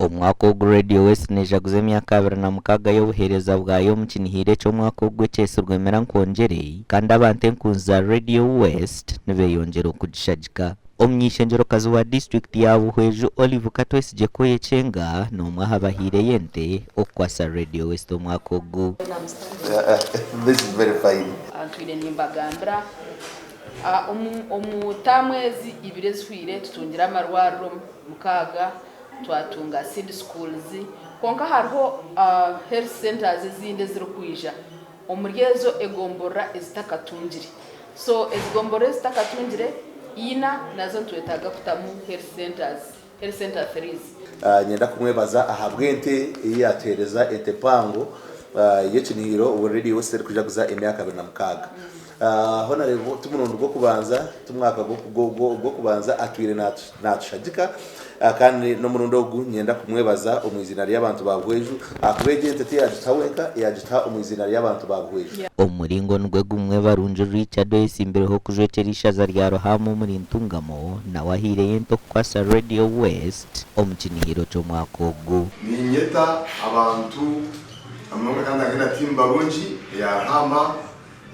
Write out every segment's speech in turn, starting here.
Omwaka ogu Radio West nejaguza emyaka 26 y'obuheereza bwayo omu kinihire eky'omwaka ogu ekyetsirwe Mira Nkwongyere kandi abantu enkunzi za Radio West nibeyongyera okugishagika. Omuny'eishengyerokazi wa disiturikiti ya Buhweju Olive Katwesigye Koyekyenga n'omwe aha bahaireyo ente okukwasa Radio West omwaka ogu. This is very fine. Ntwire nimbagambira omu taamu ezi ibiri ezihweire tutungire amarwariro mukaaga, twatunga seed schools kwonka hariho health centres ezindi ezirikwija omuri ezo egomborora ezitakatungire. So ezigomborora ezitakatungire ina nazo nitwetaaga kutamu health centres, health centre threes. Nyenda kumwebaza ahabw'ente ei yaatuheereza, ente mpango y'ekinihiro obu Radio West erikujaguza emyaka 26. Hoona reeba ti murundi gw'okubanza, ti mwaka gw'okubanza atwire naatushagika kandi n'omurundi ogu niinyenda kumwebaza omu iziina ry'abantu ba Buhweju ahakuba egi ente tiyagituha wenka, yaagituha omu iziina ry'abantu ba Buhweju. Omu muringo nigwo gumwe, Barungi Richard oyesimbireho kujwekyera eishaza rya Ruhaama omuri Ntungamo nawe ahaireyo ente okukwasa Radio West omu kinihiro ky'omwaka ogu. Niinyeta abantu na munonga kandi nangye na tiimu Barungi eya Ruhaama.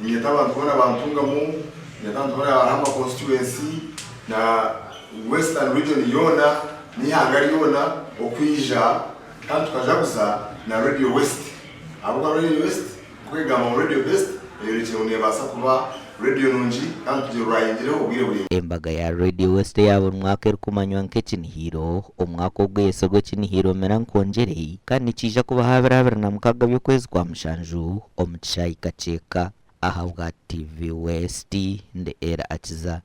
Niinyeta abantu boona ba Ntungamo, niinyeta abantu boona ba Ruhama constituency na Western region yoona n'eihanga ryoona okwija kandi tukajaguza na Radio West ahabw'okuba Radio West nk'oku egamba ngu Radio Best eyorekire ngu neebaasa kuba radio nungi kandi tugirwayingireho obwire buraingwa. Embaga ya Radio West eya buri mwaka erikumanywa nk'Ekinihiro, omwaka ogu eyetsirwe Ekinihiro Mira Nkwongyere kandi nikiija kubaho abiri 26 by'okwezi kwa mushanju omu kishaayi Kakyeka. Ahabwa TV West, ndi Ella Akiza.